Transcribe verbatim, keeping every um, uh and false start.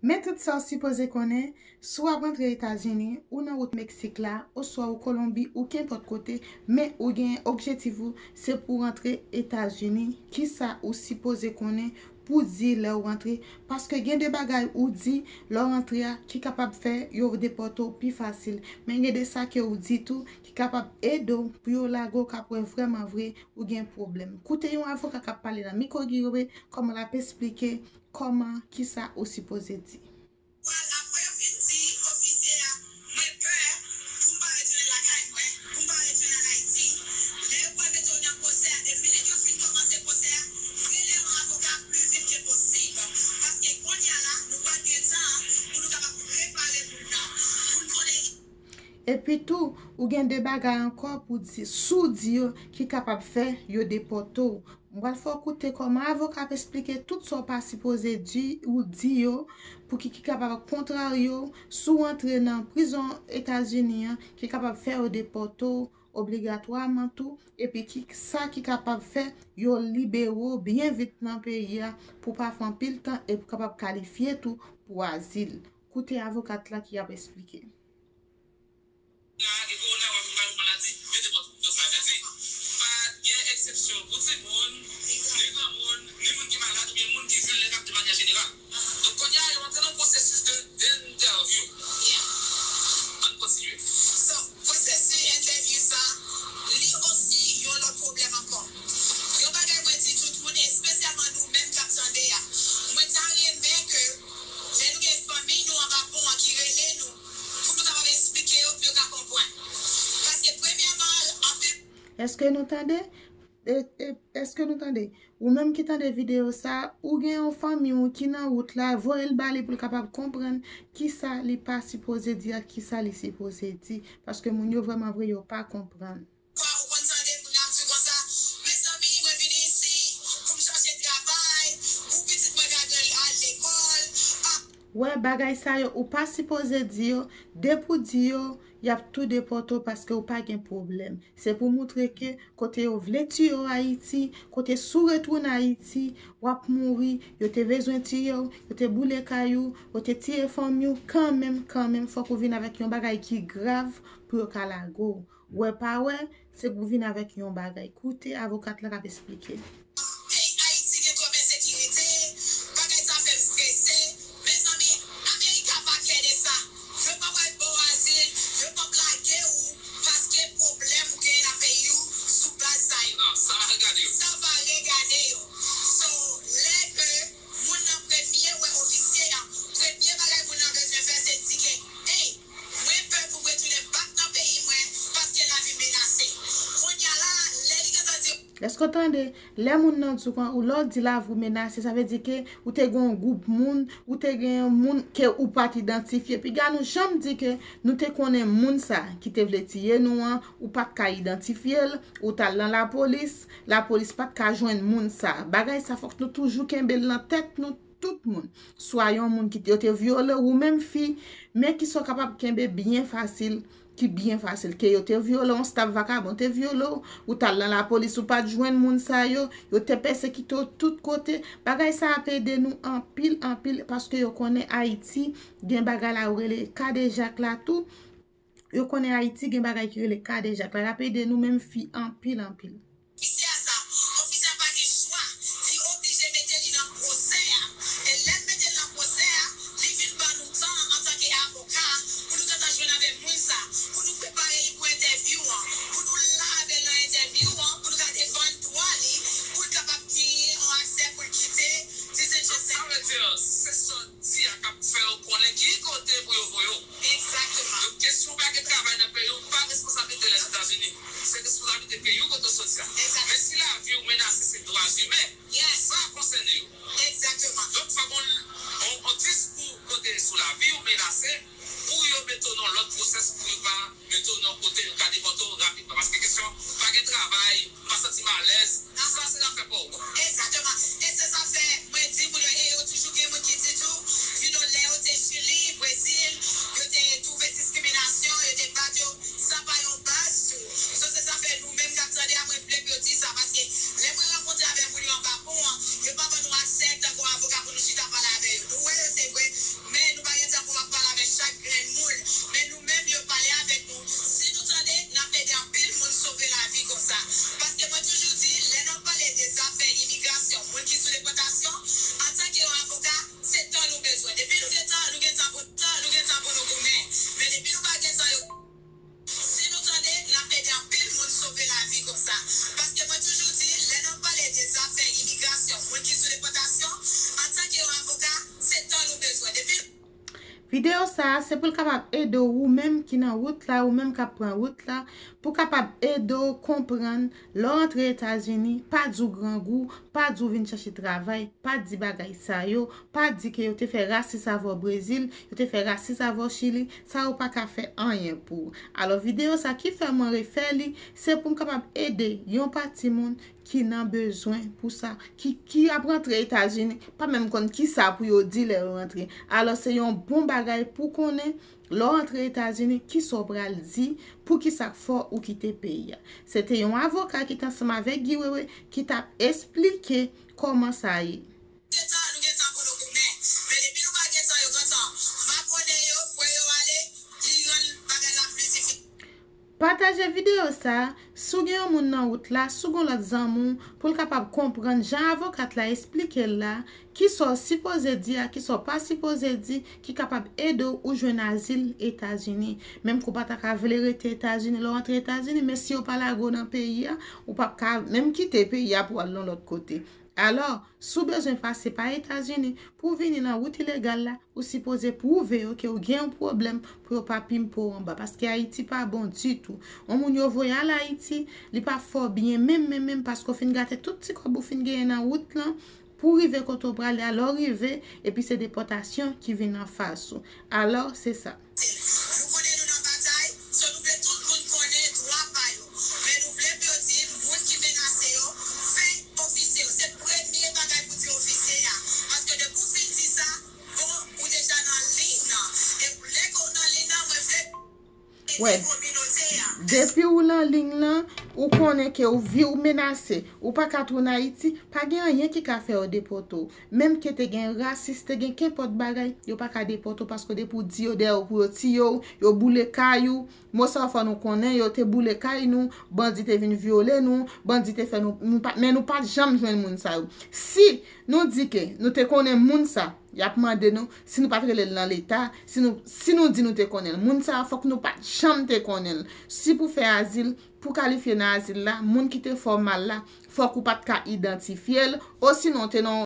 Men tout sa w sipoze konnen, si w ap rantre Etazini, ou nan wout Meksik la, oswa ou Kolonbi, ou kenpòt kote, men ou gen objektif ou, se pou w rantre Etazini, kisa ou sipoze konnen pou di lè w rantre? Paske gen de bagay ou di lè w rantre a ki kapab fè yo depòte w pi fasil. Men gen de sa ke ou di tou ki kapab ede w pou yo lage w k ap wè vrèman vre ou gen pwoblèm. Koute yon avoka k ap pale nan mikwo Guy Robe, kòman l ap esplike kòman, kisa ou sipoze di. Pral apre yo fin di ofisye a, mwen pè pou m pa retounen lakay mwen, pou m pa retounen an Ayiti. Lè yo pral mete w nan pwosè a, de minit yo fin kòmanse pwosè a, rele yon avoka pli vit ke posib. Paske kounye a la, nou pral gen tan pou nou kapab prepare moun nan, pou n konnen. Epi tou, ou gen de bagay ankò pou di, si w di yo, ki kapab fè yo depòte w. M pral fè w koute kòman avoka ap esplike tout sa w pa sipoze di ou di yo, pou ki, ki kapab kontrarye w, si w antre nan prizon Etazini an, ki kapab fè yo depòte w obligatwaman tou, epi ki, sa ki kapab fè yo libere w byen vit nan peyi a, pou pa fè anpil tan, epi w kapab kalifye tou pou azil. Koute avokat la ki ap esplike. La, gen kowona, w ap vin bay yon maladi, yo depòte w. Donk, sa vle di, pa gen eksepsyon pou timoun, ni granmoun, ni moun ki malad, oubyen moun ki vilnerab de manyè jeneral. Donk, kounye a, yo antre nan pwosesis de, de entèvyou. Ann kontinye. So, pwosesis entèvyou sa, li osi yon lòt pwoblèm ankò. Yon bagay mwen di tout moun, espesyalman nou menm k ap tande a. Mwen ta renmen ke lè nou gen fanmi nou anba pon an ki rele nou, pou nou kapab esplike yo, pou yo ka konprann. Paske premyèman, anpil. Èske nou tande? E, e, èske nou tande? Ou menm ki tande videyo sa, ou gen yon fanmi w ki nan wout la, voye l ba li pou l kapab konprann kisa li pa sipoze di ak kisa li sipoze di. Paske moun yo vrèman vre, yo pa konprann. Fwa ou konn tande moun ap di konsa, mezanmi, mwen vin isi pou m chache travay, pou pitit mwen ka al lekòl. Wè, bagay sa yo, ou pa sipoze di yo, depi w di yo, y ap tou depòte w paske w pa gen pwoblèm. Se pou moutre ke kote yo vle tiye w Ayiti, kote si w retounen Ayiti, w ap mouri, yo te bezwen tiye w, yo te boule kay ou, yo te tiye fanmi w, kanmenm, kanmenm, fòk ou vin avèk yon bagay ki grav pou yo ka lage w. Wè pa wè, se pou vin avèk yon bagay. Koute avokat la k ap esplike. Peyi Ayiti gen twòp ensekirite, bagay sa fè m strese. Mezanmi, Amerika pa klè de sa. Yo p ap al ba w azil, yo p ap lage w paske pwoblèm ou genyen nan peyi w sou baz sa yo. Non, sa pa regade yo. Sa pa regade yo. So, lè ke moun nan premye wè ofisye a, premye bagay moun nan bezwen fè se di ke, hey, mwen pè pou m retounen back nan peyi mwen paske lavi menase. Kounye a la, lè li gentan di. Èske w tande? Lè moun nan di w kon, ou lè w di lavi w menase, sa vle di ke ou te gen yon gwoup moun, ou te gen yon moun ke ou pa t idantifye. Piga nou janm di ke nou te konnen moun sa ki te vle tiye nou an, ou pa t ka idantifye l, ou t al nan lapolis, lapolis pa t ka jwenn moun sa. Bagay sa fòk nou toujou kenbe l nan tèt nou, tout moun. Swa yon moun ki te, yo te vyole w, ou menm fi, men kisa w kapab kenbe byen fasil, ki byen fasil, ke yo te vyole w, yon staf vakabon te vyole w, ou t al nan lapolis, ou pa t jwenn moun sa yo, yo te pèsekite w tout kote. Bagay sa ap ede nou anpil, anpil, paske yo konnen Ayiti gen bagay la yo rele kadejak la tou. Yo konnen Ayiti gen bagay ki rele kadejak la. Y ap ede nou menm fi anpil, anpil. Ofisye a sa, ofisye a pa gen chwa. Li oblije mete li nan pwosè a. E lè l mete l nan pwosè a, li vin ban nou tan antanke avoka pou nou gentan jwenn avèk moun sa, pou nou prepare li pou entèvyou an, pou nou la avè l nan entèvyou an, pou nou ka defann dwa li, pou l kapab genyen yon aksè pou l kite Disney Channel. Sa vle di, se sòti a k ap fè yo konnen ki kote pou yo voye w. Egzakteman. Donk, ke si w pa gen travay nan peyi w, ou pa responsablite Lèzetazini. Se responsablite peyi w kote w sòti a. Egzakteman. Men si lavi w menase, se dwa imen. Yes. Sa konsène yo. Egzakteman. Donk, fòk yon, yon, yon diskou kote sou lavi w menase, pou yo mete w nan lòt pwosès, pou yo pa mete w nan kote yo ka depòte w rapidman. Paske kesyon pa gen travay, ou pa santi m alèz, sa se zafè pa w. Egzakteman. E se sa fè, mwen di moun yo, e yo toujou gen moun ki di tou, you know, lè yo te Chili, Brezil, yo te twouve diskriminasyon, yo te bat yo, sa pa yon baz tou. So, se sa fè nou menm k ap tande a, mwen vle pou yo di sa, paske lè mwen rankontre avèk moun yo anba pon an, yo pa ban nou aksè tankou avoka pou nou chita pale avè yo. Nou wè yo, se vre, men Sa. Paske mwen toujou di, lè n ap pale de zafè imigrasyon, moun ki sou depòtasyon, antanke yon avoka, se tan nou bezwen. Depi Videyo sa a, se pou l kapab ede w, ou menm ki nan wout la, ou menm k ap pran wout la, pou kapab ede w konprann, lè w antre Etazini, pa di w grangou, pa di w vin chèche travay, pa di bagay sa yo, pa di ke yo te fè rasis avè w Brezil, yo te fè rasis avè w Chili, sa yo pa ka fè anyen pou ou. Alò, videyo sa ki fè mwen refè li, se pou m kapab ede yon pati moun ki nan bezwen pou sa, ki, ki ap rantre Etazini, pa menm konn kisa pou yo di lè yo rantre. Alò, se yon bon bagay pou konnen, lè w antre Etazini, kisa w pral di, poukisa k fè w kite peyi a. Se te yon avoka ki t ansanm avèk Guy Wewe ki t ap esplike kòman sa ye. Gen tan, nou gen tan pou nou goumen. Men depi nou pa gen tan, yo gentan makònen yo, kwè yo ale, li rann bagay la pli difisil. Pataje videyo sa a, si w gen yon moun nan wout la, si w gen yon lòt zanmi w, pou l kapab konprann jan avokat la esplike l la, kisa w sipoze di a, kisa w pa sipoze di, ki kapab ede w ou jwenn azil Etazini. Menm ke w pa ta ka vle rete Etazini, lè w antre Etazini, men si yo pa lage w nan peyi a, ou p ap ka menm kite peyi a pou w al yon lòt kote. Alò, si w bezwen pase pa Etazini pou w vini nan wout ilegal la, ou sipoze pwouve yo ke w gen yon pwoblèm pou yo pa pimpe w anba. Paske Ayiti pa bon ditou. Yon moun yo voye al Ayiti, li pa fè w byen menm, menm, menm, paske w fin gate tout ti kòb ou fin genyen nan wout lan pou w rive kote w prale a. Lè w rive, epi se depòtasyon ki vin anfas ou. Alò, se sa. Nou konnen nou nan batay, so nou vle tout moun konnen dwa pa yo. Men nou vle pou yo di moun ki menase yo, fè ofisye yo. Se premye bagay pou di ofisye a. Paske depi w fin di sa, bon, ou deja nan liy nan. E lè ke w nan liy nan, mwen vle ede kominote a. Depi w nan liy nan, ou konnen ke w vi w menase. Ou pa ka tounen Ayiti, pa gen anyen ki ka fè yo depòte w. Menm ke te gen rasis, te gen kenpòt bagay, yo pa ka depòte w paske depi w di yo dèyè w pou yo tiye w, yo boule kay ou. Mo sa yo fè nou konnen, yo te boule kay nou, bandi te vin vyole nou, bandi te fè nou, nou pa, men nou pa t janm jwenn moun sa yo. Si nou di ke nou te konnen moun sa, y ap mande nou si nou pa t rele l nan leta, si nou, si nou di nou te konnen l. Moun sa a, fòk nou pa t janm te konnen l. Si pou fè azil, pou kalifye nan azil la, moun ki te fè w mal la, fòk ou pa t ka idantifye l, osinon te nan